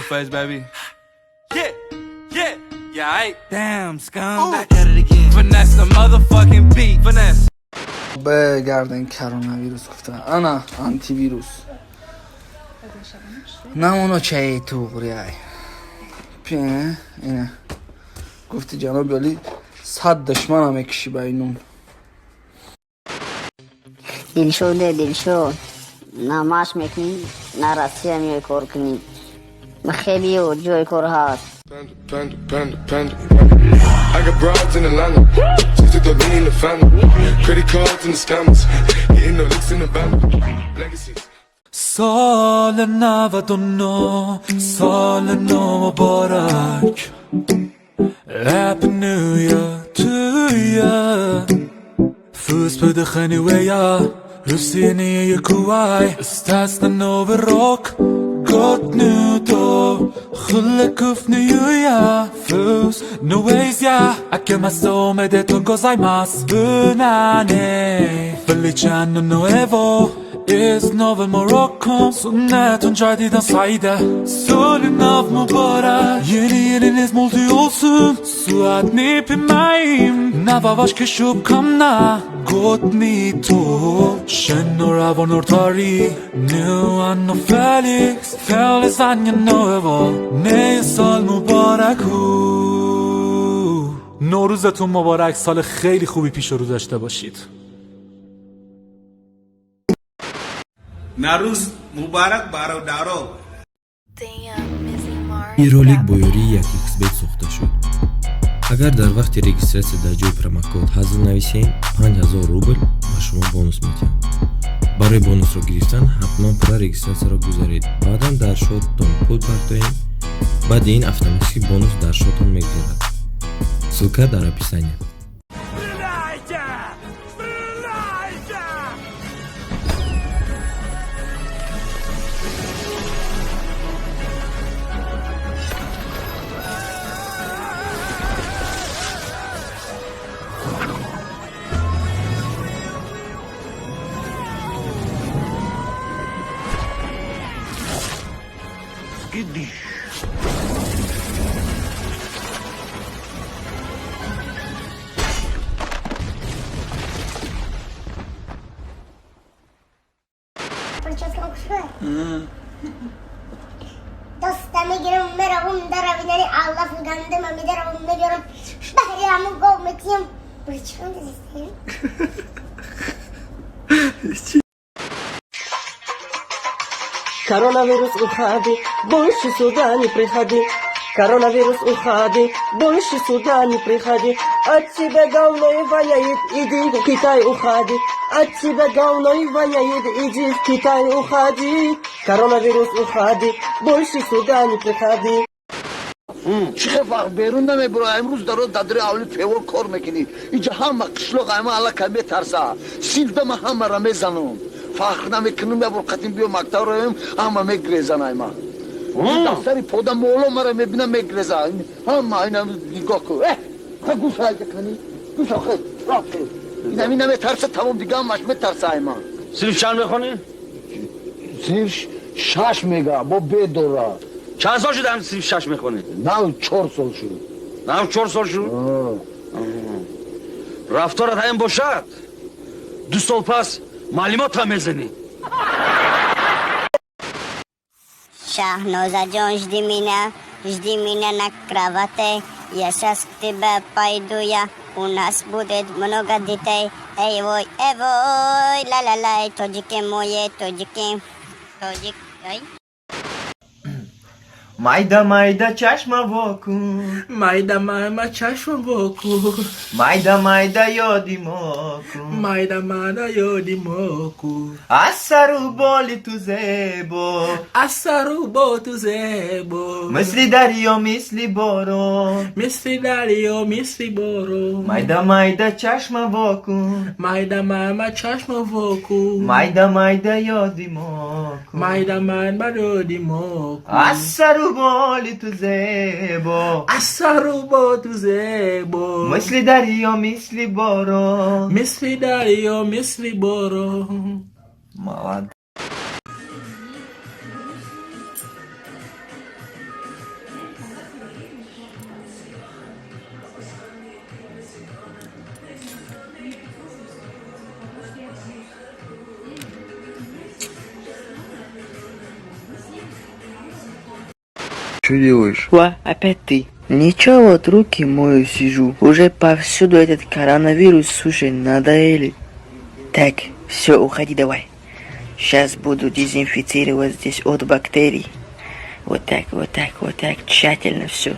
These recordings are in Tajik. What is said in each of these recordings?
Blueface, baby. Yeah, I damn scum. Back at it again. Finesse the motherfucking beat. Finesse. Бегарден коронавирус гуфта. Ана антивирус. Намоно чаи туғри ай. Пи, ина. Гуфти ҷаноби олӣ сад душмана мекишӣ ба ин нун. Дилшоде, Дилшод, на машқ мекунӣ, на Россия меои кор кунӣ. Хеле ҷои кор ҳаст. Panda, panda, panda, panda. I got broads in Atlanta. Just took the lean in the family. Credit cards and the scammers. Hitting the licks in the van. Legacies. سال 99 سال نو مبارک. Happy New Year to ya. Fus på det genuea Hussein i Kuwait Stadsden over rock. Gott nytt år. खुlle New Year. Fus No ways ya. 明けましておめでとうございます。 無難に Felice anno nuevo. Is novel Morocco. Sünnetun cadidan saide. Solü nav mübarek. Yeni yılınız mutlu olsun. Suat nipimayim. Navavaş kişup kamna. God ni to. Şenur avonur tari. New anno Felix. Feliz año nuevo. Ne sal mübarek hu. نوروزتون مبارک سال خیلی خوبی پیش رو داشته باشید. Наврӯз муборак бародаро. Ин ролик бо ёрии 1xBet сохта шуд. Агар дар вақти регистратсия дар ҷои промокод ҳазл нависем, 5000 рубл ба шумо бонус медиҳанд. Барои бонусро гирифтан ҳатман пурра регистратсияро гузаред, баъдан дар шоттон пул партоед, баъди ин автоматически бонус дар шоттон мегузарад. Ссылка дар описания. Доста мегирам, меравам дар авинани аллафу гандума медаравам, мебиёрам, баҳри ҳамун гов метиҳам. Чӣ Коронавирус, уходи, больше сюда не приходи. Коронавирус, уходи, больше сюда не приходи. От тебя говно и воняет, иди в Китай уходи. От тебя говно и воняет, иди в Китай уходи. Коронавирус, уходи, больше сюда не приходи. Чӣ хел вақт берун намебура? Имрӯз даро дадри авли пево кор мекунӣ. Инҷа ҳама қишлоқ ама аллака метарса. Синфда ма ҳамара мезанам, фахр намекунам. Ябор қатим биё мактаб роем, ҳама мегрезан. Айма дафтари пода моло мара мебина, мегреза ҳама. Ина нигоҳ кун, э гӯша кани, гӯша хе, инами наметарса, тамом, дига ҳамаш метарса айма. Синф чанд мехонӣ? Синф шаш мега, бо бедора. Чанд сол шуд ҳам синф шаш мехонӣ? Нав 4 сол шуд. Нав 4 сол шуд. Рафторат ҳамин бошад, 2 сол пас маълумотам мезанӣ. Шахноза ҷон, жди меня, жди меня на кровати. Я сейчас к тебе пойду я, у нас будет много детей. Эй вой, эй вой, ла-ла-лай, тоҷики мои, тоҷики, тоҷик, ай. Майда майда чашма вокун. Майда майда чашма воку. Майда майда ёди мо кун. Майда майда ёди мо кун. Аз сару боли ту зебо. Аз сару бо ту зебо. Мисли дарё, мисли борон. Мисли дарё, мисли борон. Майда майда чашма вокун. Майда майда чашма воку. Майда майда ёди мо кун. Майда майда ёди мо кун. Аз сару боли ту зебо. Аз сару бо ту зебо. Мисли дарё, мисли борон. Мисли дарё, мисли борон. Молодец. Что делаешь? Ва, опять ты. Ничего, вот руки мою сижу. Уже повсюду этот коронавирус, слушай, надоели. Так, все, уходи давай. Сейчас буду дезинфицировать здесь от бактерий. Вот так, вот так, вот так, тщательно все.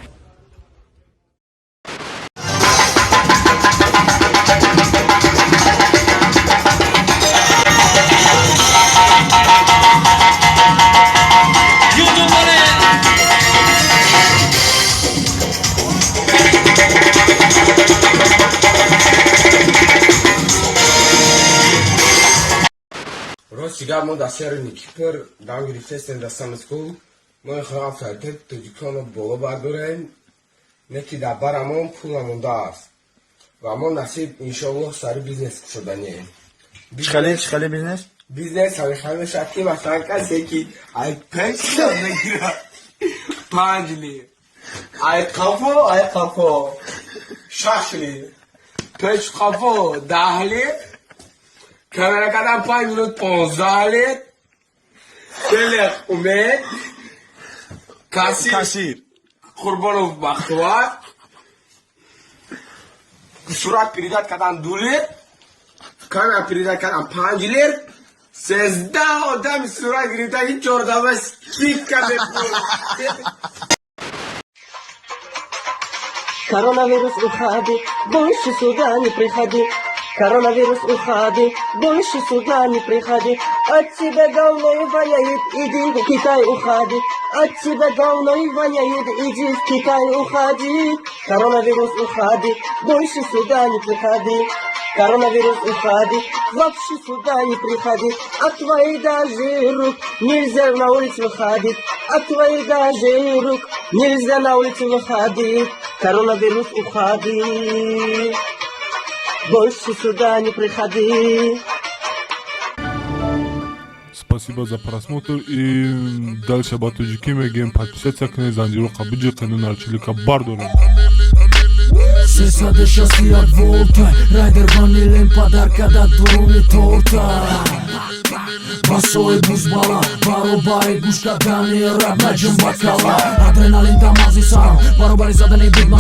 Рости гап, мо дар Северный Кипр дам гирифтестем дар Summer School. Мо мехоҳем авторитети тоҷиконро боло бардорем, не ки дар барамон пул намондааст ва мо насиб, иншоаллоҳ, сари бизнес кушоданием. Чихеле, чихеле бизнес? Бизнес ҳамихел мешавад, ки масалан, касе ки ай пеш мегирад 5 лир, ай қафо 6 лир, пеш қафо 10 лир, камера кардан 5 минут 15 лир, телех умед кассир. Кассир. Қурбонов Бахтувар, сурат передать кардан 2 лир, камера передать кардан 5 лир, 13 одами сурат гирифтаги чордама скидка мепурад. Коронавирус, уходи, больше сюда не приходи. Коронавирус, уходи, больше сюда не приходи. От тебя говно и воняет, иди в Китай уходи. От тебя говно и воняет, иди в Китай уходи. Коронавирус, уходи, больше сюда не приходи. Коронавирус, уходи, вообще сюда не приходи. От твоих даже рук нельзя на улицу выходить. От твоих даже рук нельзя на улицу выходить. Коронавирус, уходи, больше сюда не приходи. Спасибо за просмотр и дальше ба тоҷикӣ мегӯем: подписаться кунед, занҷироқа биҷиқену нарчилика бардорем. 361 волта райдер ванилен падарка да дуруни торта. Басои бузбала баробари гӯш кардани раб наҷим бакала адреналин да мағзи сарам баробари задани бигма.